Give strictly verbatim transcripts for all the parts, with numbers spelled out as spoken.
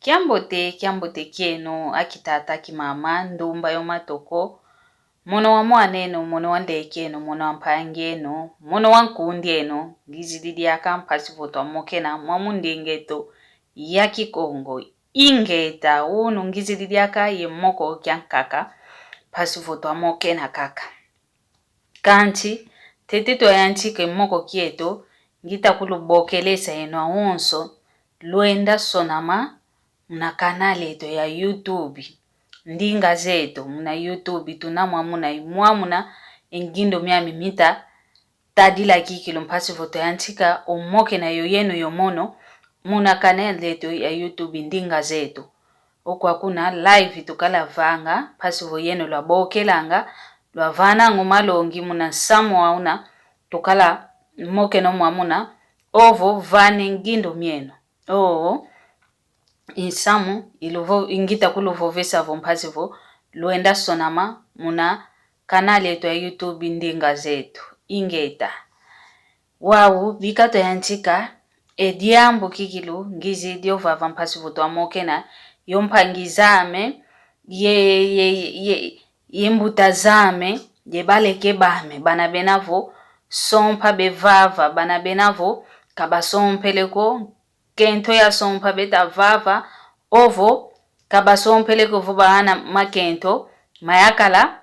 Kiambote, kiambote kieno, akitata, akimama, ndumba yo matoko, mono wa mwan'eno, mono wa ndek'eno, mono wa mpang'eno, mono wa nkund'eno, ngizidi diaka mpasi vo twamokena mwamu ndinga eto ya Kikongo. Ingeta, unu ngizidi diaka ye moko kiankaka, mpasi vo twamokena kaka. Kansi, ntete twayantika e moko kieto, ngita kulubokelesa eno awonso, lwenda sonama muna kanal eto ya YouTube. Ndinga zeto, muna YouTube, tuna mwamuna, mwamuna e ngindo miami mita tadila kikilu mpasi vo twayantika o mokena yo yeno yo mono, muna kanal eto ya YouTube Ndinga Zeto. Okwa kuna live tukala vanga, mpasi vo yeno lwabokelanga, lwavananga o malongi muna nsamu wauna, tukala mokena o mwamuna, ovo vana e ngindo mieno. Oo, i nsamu, iluvo-, ingita kuluvovesa vo mpasi vo, lwenda sonama muna kanal eto ya YouTube Ndinga Zeto. Ingeta. Wau, bika twayantika, e diambu kikilu, ngizidi ovava mpasi vo twamokena, yo mpangi zame, ye, ye, ye, ye mbuta zame, ye baleke bame, bana bena vo, sompa bevava, bana bena vo, kabasompele ko, nkento ya sompa beta vava, ovo, kabasompele ko vo bawana makento, mayakala,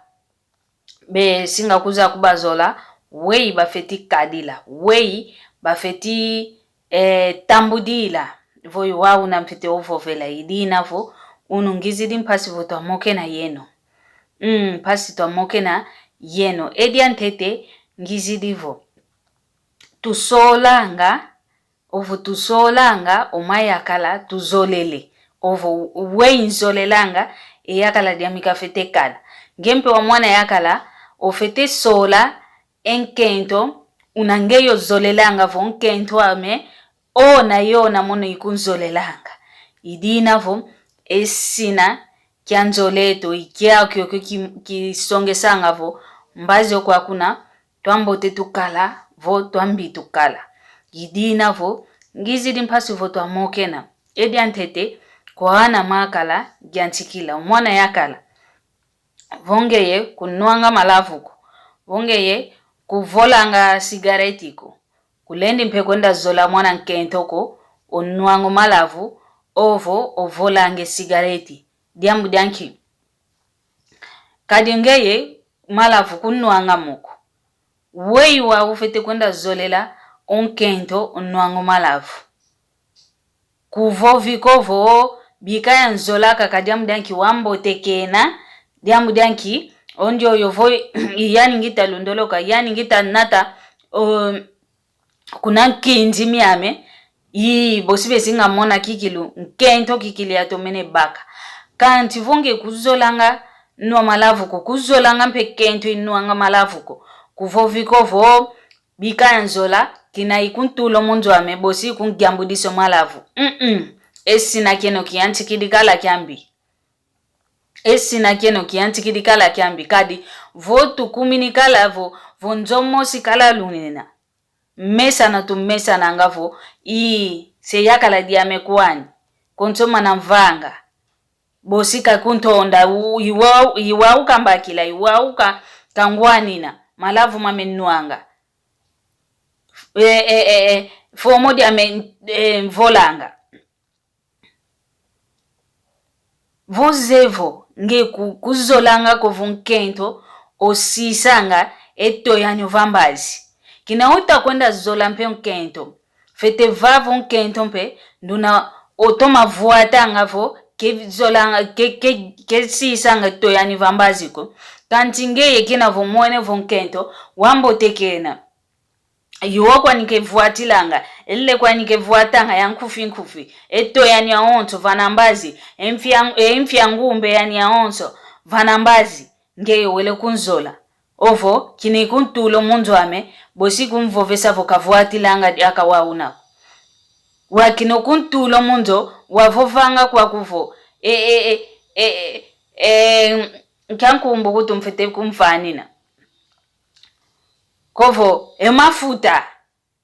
besinga kuza kubazola, weyi bafeti kadila, weyi bafeti, eh, tambudila, vo i wau una mfeti ovovela, i dina vo, unu ngizidi mpasi vo twamokena yeno. Mm, mpasi twamokena yeno. E diantete, ngizidi vo. Tusolanga, ovo tusolanga o mayakala tuzolele. Ovo weyi nzolelanga, e yakala diami kafete kala. Nge mpe wa mwana yakala, ofete sola e nkento, una nge yo zolelanga vo nkento ame, ona yona mono ikunzolelanga. I dina vo, e sina kia nzola eto, i kiau kiokio ki, kisongesanga vo, mbazi okwa kuna, twambote tukala, vo twambi tukala. I dina vo, ngizidi mpasi vo twamokena. E diantete, kwa ana makala, diantikila, mwana yakala. Vo ngeye kunwanga malavu ko. Vo ngeye kuvolanga sigareti ko. Kulendi mpe kwenda zola mwana nkento ko, onwanga malavu, ovo ovolange sigareti. Diambu dianki. Kadi ngeye malavu kunwanga mo ko. Weyi wau ufete kwenda zolela o nkento onwanga malavu. Kuvovi ko vo, bika yanzolaka ka diambu dianki wambote kena, diambu dianki, ondioyo vo, yani ngita lundoloka, yani ngita nata, o, kuna nkinzi miame, ii, bosi besinga mona kikilu, nkento kikilu yatomene baka. Kanti vo nge kuzolanga nwa malavu ko, kuzolanga mpe nkento inwanga malavu ko, kuvovi ko vo, bika yanzola, kina ikuntula o munzo ame, bosi ikungiambudiso malavu. Mm-mm. E sina kieno kiantikidi kala kiambi. E sina kieno kiantikidi kala kiambi. Kadi, vo tukumini kala vo, vo nzo mosi kala lunina. Mesana tumesananga vo, ii, se yakala diame kwani. Konso mana mvanga. Bosi kakuntonda, u-, i wau, i wau kambakila, i wau ka-, kangwanina, malavu mame nwanga. E, e, e, e, fomo diame, e, mvolanga. Vo zevo, nge ku-, kuzolanga ko vo nkento, osisanga, e toyani ova mbazi. Kina uta kwenda zola mpe nkento. Fete vava o nkento mpe, nduna otoma vwatanga vo, ke zolanga, ke, ke, ke sisanga toyani va mbazi ko. Kanti ngeye kina vo mwene vo nkento, wambote kena. Yo kwani ke vwatilanga, ele kwani ke vwatanga ya nkufi nkufi. E toyani awonso, vana mbazi, e mfia-, e mfia ngumbe yani awonso, vana mbazi. Ngeye wele kunzola. Ovo, kina ikuntula o munzo ame, bosi ikumvovesa vo kavwatilanga diaka wau una ko. Wa kina ukuntula o munzo, wavovanga kwaku vo. E, e, e, e, e, e, kia nkumbu kutu mfete kumfanina. Kovo, e mafuta.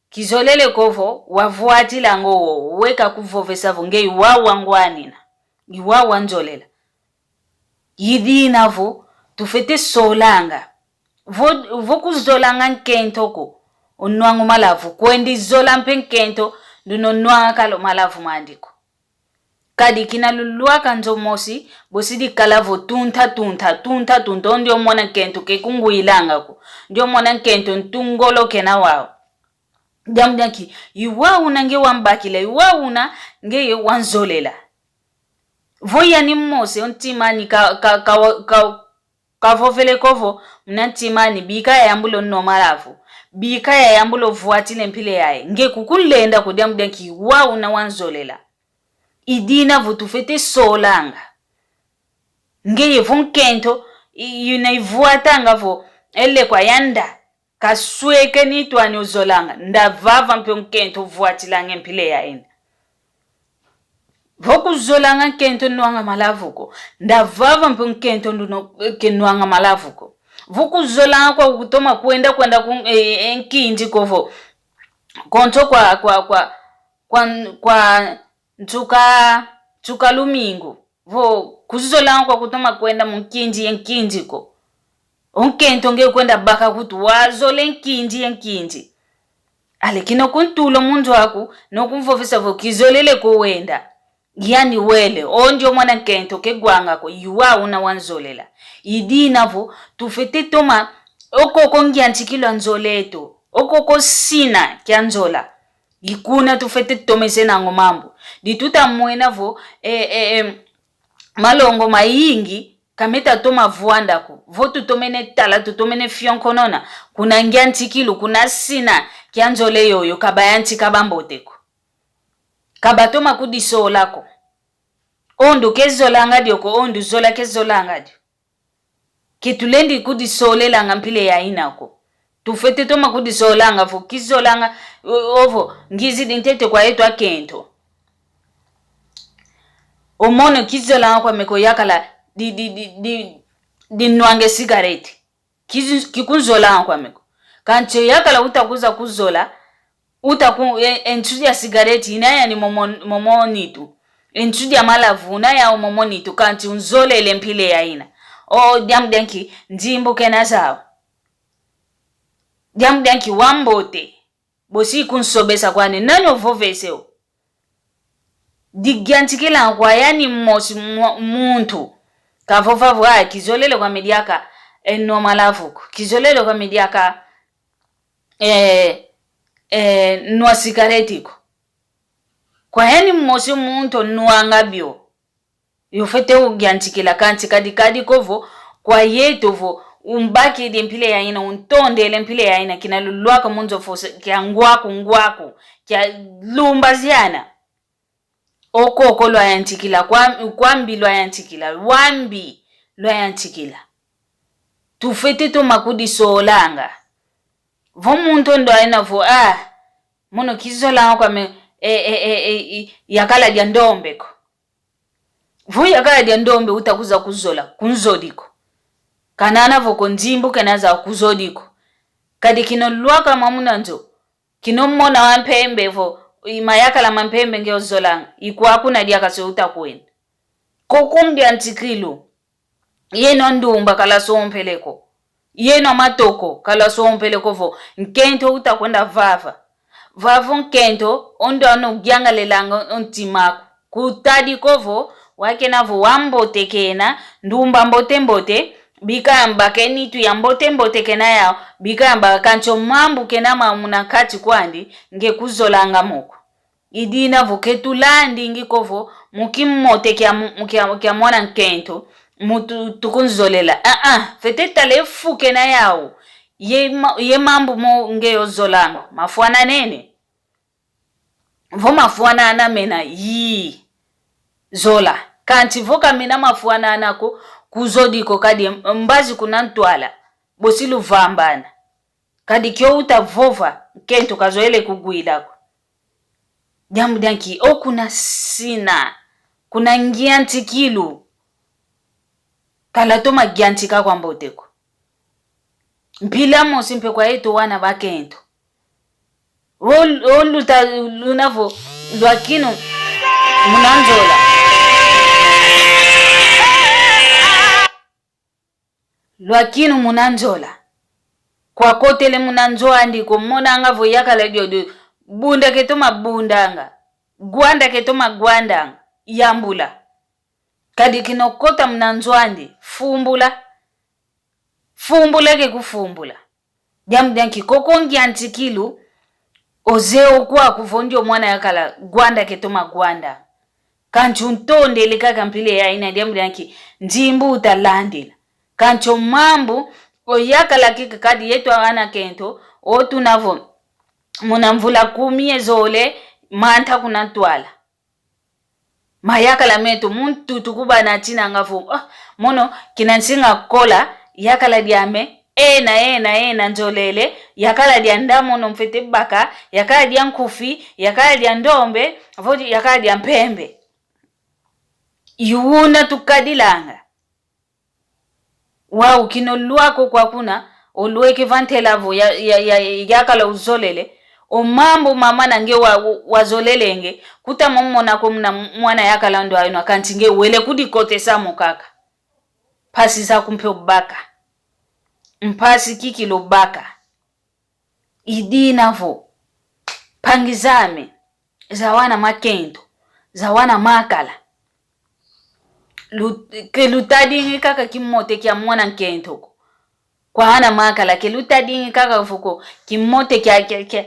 Kizolele kovo, wavwatilanga owo, weka kuvovesa vo, ngeye wau wangwanina. I wau wanzolela. I dina vo tufwete solanga. Vo, vo kuzolanga nkento ko, o nwanga o malavu, kwenda zola mpe nkento, nduna o nwanga kala o malavu mandi ko. Kadi kina lulwaka nzo mosi, bosi dikala vo tunta, tunta, tunta, tunta, o ndio mwana nkento ke kungwilanga ko, ndio mwana nkento ntu ngolo kena wau. Diambu dia nki? I wau una nge wambakila, i wau una nge wanzolela. Vo yani mosi o ntima ani ka, ka, ka, ka, kavovele ko vo muna ntima ani bika yayambula o nwa malavu, bika yayambula o vwatila e mpila yayi. Nge kukulenda ko diambu dia nki? I wau una wanzolela. I dina vo tufwete solanga. Ngeye vo nkento, i, i una ivwatanga vo, ele kwa yanda, kasweke nitu ani ozolanga, nda vava mpe o nkento ovwatilanga e mpila yayina. Vo kuzolanga nkento nwanga malavu ko, nda vava mpe o nkento nduno, ke nwanga malavu ko. Vo kuzolanga kwa kutoma kwenda, kwenda ku, e, e, nkindi ko vo. Konso kwa, kwa, kwa, kwa, kwa nsuka, nsuka lumingu. Vo kuzolanga kwa kutoma kwenda mu nkindi ye nkindi ko. O nkento nge kwenda baka kutu wazole nkindi ye nkindi. Ale kina kuntula o mundu aku, no kumvovesa vo kizolele ko wenda. Yani wele, o ndio mwana nkento ke gwanga ko, i wau una wanzolela. I dina vo, tufwete toma, okoko ngiantikilu a nzola eto, okoko sina kia nzola. I kuna tufwete tomesenanga o mambu. Di tuta mwena vo, e, e, e, malongo mayingi, ka meta toma vwanda ko. Vo tutomene tala, tutomene fionkonona, kuna ngiantikilu, kuna sina kia nzola yoyo, ka bayantika bambote ko. Ka batoma kudisola ko. O ndu ke zolanga dio ko, o ndu zola ke zolanga dio. Ke tulendi kudisolelanga mpila yayina ko. Tufwete toma kudisolanga vo kizolanga, o-, ovo, ngizidi ntete kwa yeto akento. O mono kizolanga kwame ko yakala di, di, di, di, di nwanga e sigareti. Kizu-, kikunzolanga kwame ko. Kansi o yakala uta kuza kuzola, uta ku, e, e nsu dia sigareti, ina yani momo, momo nitu. E nsu dia malavu, una yau momo nitu, kansi unzolele mpila yayina. O, diambu dia nki, nzimbu kena zau. Diambu dia nki wambote. Bosi ikunsobesa kwani, nani ovovese o? Digiantikila kwa yani mosi mu-, muntu. Kavova vo, ah, kizolele kwame diaka, e nwa malavu ko. Kizolele kwame diaka, e, e, nwa sigareti ko. Kwa yani mosi muntu nwanga bio. Yo fwete ugiantikila kansi kadi kadi ko vo, kwa yeto vo, umbakidi mpila yayina, untondele mpila yayina, kina lulwaka mu nzo fosi, kia ngwaku, ngwaku, kia lumbaziana. Okoko lwayantikila, kwa, kwambi lwayantikila, wambi lwayantikila. Tufwete toma kudisolanga. Vo muntu ndo ayina vo, ah, mono kizolanga kwame, e, e, e, e, i, yakala dia ndombe ko. Vo yakala dia ndombe uta kuza kuzola, kunzodi ko. Kanana vo ko nzimbu kena zau kuzodi ko. Kadi kino lwaka mwa muna nzo. Kino mona wa mpembe vo, i mayakala ma mpembe nge ozolanga. Ikwa kuna diaka se uta kwenda. Ko kumbi antikilu. Yeno andumba kala sompele ko. Yeno amatoko kala sompele ko vo, nkento uta kwenda vava. Vava o nkento, o ndo ano giangalelanga o ntima aku. Kutadi ko vo, wakena vo wambote kena, ndumba mbote mbote, bika yambaka e nitu ya mbote mbote kena yau, bika yambaka kansi o mambu kena mau muna nkati kwandi, nge kuzolanga mo ko. I dina vo ke tulandingi ko vo, mu kimote kia mu-, mu kia, kia mwana nkento, mu tu-, tukunzolela. Ah, ah, fwete tala e fu kena yau. Ye ma-, ye mambu mo nge ozolanga. Mafwananene. Vo mafwanana mena yi. Zola. Kansi vo ka mena mafwanana ko, kuzodi ko kadi mbazi kuna ntwala. Bosi luvambana. Kadi kio uta vova, nkento kazoele kugwila ko. Diambu dia nki, o kuna sina, kuna ngiantikilu, kala toma giantika kwa mbote ko. Mpila mosi mpe kwa yeto wana bakento. O, o luta luna vo, lwakinu, muna nzola. Lwakinu muna nzola. Kwakotele muna nzo andi ko, monanga vo yakala diodio, bunda ketoma bundanga, gwanda ketoma gwandanga, yambula. Kadi kina okota muna nzo andi, fumbula. Fumbula ke kufumbula. Diambu dia nki? Koko ngia ntikilu, ozeye okwaku vo ndio mwana yakala gwanda ketoma gwanda. Kansi untondele kaka mpila yayi na diambu dia nki? Nzimbu utalandila. Kansi o mambu, oyakala kika kadi yetu ana kento, otuna vo, muna mvula kumi ye zole, manta kuna ntwala. Mayakala meto, muntu tukubana atinanga vo, ah, mono, kina nsinga kola, yakala diame, ena, ena, ena, nzolele, yakala dia nda mono mfwete baka, yakala dia nkufi, yakala dia ndombe, vo yakala dia mpembe. I una tukadilanga. Wau kina olwaka okwa kuna, olweke va ntela vo ya, ya, ya, yakala uzolele. O mambu mamana nge wa, wa, wazolelenge, kutama omona ko muna mwana yakala ndo ayonwa, kansi nge wele kudikotesa mo kaka. Mpasi zaku mpe obaka. Mpasi kikilu obaka. I dina vo, mpangi zame, za wana makento, za wana makala. Lu-, ke lutadingi kaka kimote kia mwana nkento ko. Kwa wana makala, ke lutadingi kaka vo ko kimote kia, kia, kia,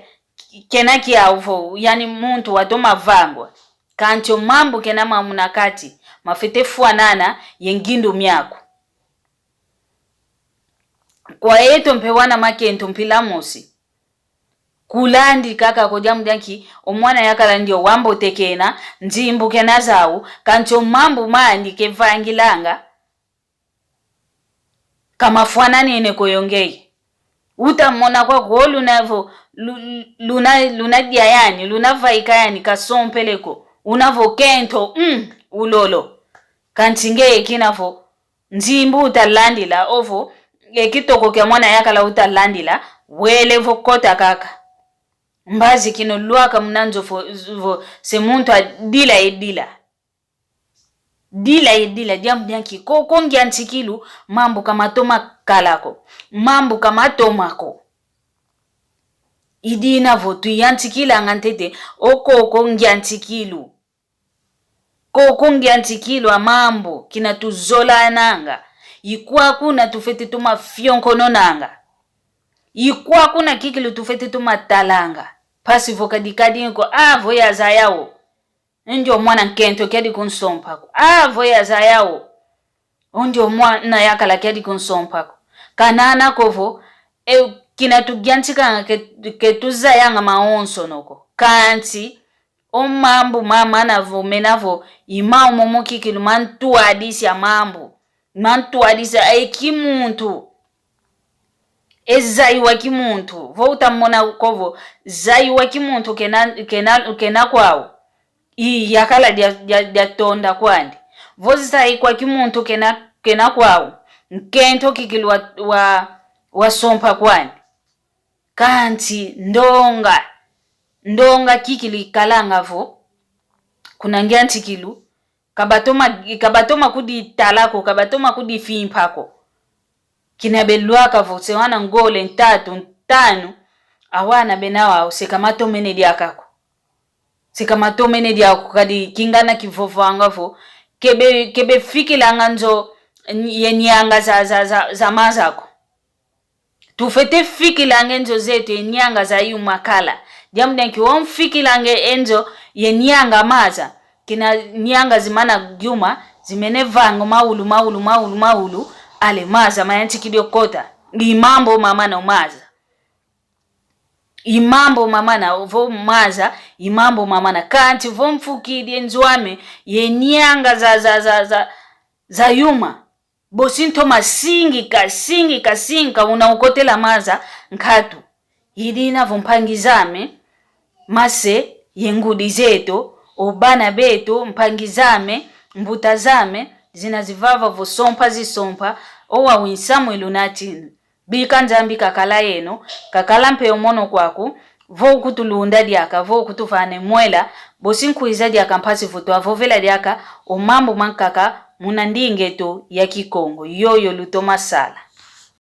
kena kiau vo, yani muntu watoma vangwa. Kansi o mambu kena mamuna kati, mafwete fwanana ye ngindu miaku. Kwa eto mpe wana makento mpila mosi. Kulandi kaka ko diambu dia nki, o mwana yakala ndio wambote kena, nzimbu kena zau, kansi o mambu mandi kevangilanga, ka mafwananene ko yo ngeye. Utamona kwaku luna vo, lu-, luna, luna dia yani, luna vaika yani, kasompele ko. Una vo kento, mm, ulolo. Kansi ngeye kina vo, nzimbu utalandila, ovo, e kitoko kia mwana yakala utalandila, wele vo kota kaka. Mbazi kina olwaka muna nzo vo, vo, se muntu adila edila. Dila edila, diambu dia nki? Koko ngia ntikilu, mambu ka matoma kala ko. Mambu ka matoma ko. I dina vo tuyantikilanga ntete, o koko ngia ntikilu. Koko ngia ntikilu a mambu, kina tuzolananga. I kwa kuna tufwete toma fionkononanga. I kwa kuna kikilu tufwete toma talanga. Mpasi vo kadikadi ko, ah, vo yazaya o. Ndio mwana nkento kiadi kunsompa ko. Ah, vo yazaya o. O ndio mwana yakala kiadi kunsompa ko. Kanana ko vo, e, kina tuyantikanga ke, ke tuzayanga mawonsono ko. Kansi, o mambu mamana vo, mena vo, i mau momo kikilu mantwadisi a mambu. Mantwadisi a e kimuntu. E zai wa kimuntu. Vo utamona ko vo, zai wa kimuntu kena, kena, kena kwau. I yakala dia, dia, dia tonda kwandi. Vo zai kwa kimuntu kena, kena kwau. Nkento kikilu wa, wa, wasompa kwandi. Kansi ndonga, ndonga kikilu ikalanga vo, kuna ngia ntikilu, ka batoma, ka batoma kuditala ko, ka batoma kudifimpa ko. Kina belwaka vo, se wana ngole, ntatu, ntanu, a wana bena wau, se ka matomene diaka ko. Se ka matomene diaka ko, kadi kingana kivovanga vo, ke be, ke befikilanga nzo, ye nianga za, za, za, za maza ko. Tufwete fikilanga e nzo zeto ye nianga za yuma kala. Diambu dia nki? Wau mfikilanga e nzo ye nianga maza, kina nianga zimana yuma, zimene vanga maulu, maulu, maulu, maulu, ale maza mayantikidi okota. I mambu mamana o maza. I mambu mamana vo maza, i mambu mamana. Kansi vo mfukidi e nzo ame ye nianga za, za, za, za, za yuma. Bosi ntoma singika, singika, singika, una ukotela maza nkatu. I dina vo mpangi zame, mase, ye ngudi zeto, o bana beto, mpangi zame, mbuta zame, zina zivava vo sompa zisompa, o wau i nsamu ilunatinu. Bika Nzambi kakala yeno, kakala mpe o mono kwaku, vo ukutulunda diaka, vo ukutuvana e mwela, bosi nkwiza diaka mpasi vo twavovela diaka o mambu mankaka muna ndinga eto ya Kikongo. Yoyo lutoma sala.